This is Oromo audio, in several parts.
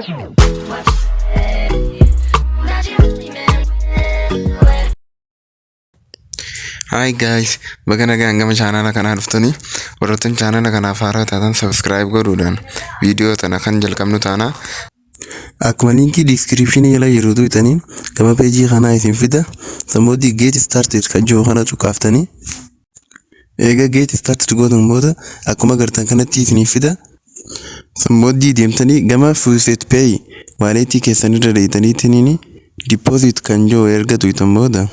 That you really meant well. Hi guys, baga nagaan gama chaanala kanaa dhuftanii. Warroottan chaanala kanaaf haaraa taatan subscribe godhuudhaan viidiyoo tana kan jalqabnu taana. Akkuma liinkii descriptionii jala jiru tuqxanii gama peejii kanaa isin fida. Sanbooddee "Get started" kan jiru kana tuqaaftanii, eega "Get started" gootan booda akkuma agartan kanatti isiniif fida. Sanbooddee deemtanii gama FaucetPay walletii keessanirra deeytaniitiin "Deposit" kan jiru erga tuqxan booda,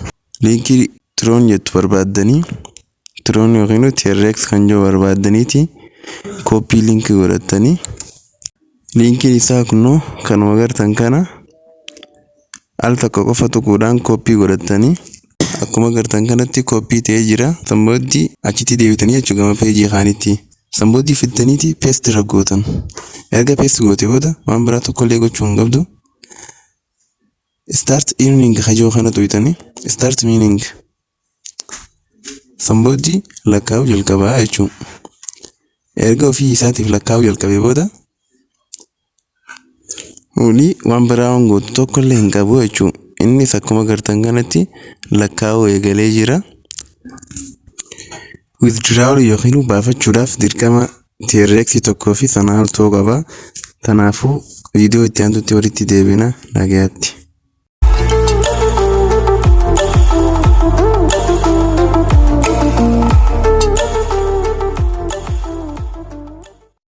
liinkii Tron jettu barbaaddanii, Tron yookiin TRX kan jiru barbaaddaniiti copy linkii godhattanii, liinkiin isaa kunoo kanuma agartan kana al tokko qofa tuquudhaan copy godhattanii, akkuma agartan kanatti copy ta'ee jira. Sanbooddee achitti deebitanii jechuudha gama peejii kaanitti. Sanbooddee fiddaniiti paste irra gootan. Erga paste goote booda waan biraa tokkollee gochuu hin qabdu. "Start earning" kajoo kana tuqxanii, "Start mining". Sanbooddee lakkaa'uu jalqabaa jechuudha. Erga ofii isaatiif lakkaa'uu jalqabee booda Olii waan biraa waan gootu tokkollee hin qabu jechuudha. Innis akkuma agartan kanatti lakkaa'uu eegalee jira. Withdrawal yookiin baafachuudhaaf dirqama TRX tokkoo fi sanaa ol ta'uu qaba. Kanaafuu viidiyoo itti aantutti walitti deebina, nagayaatti.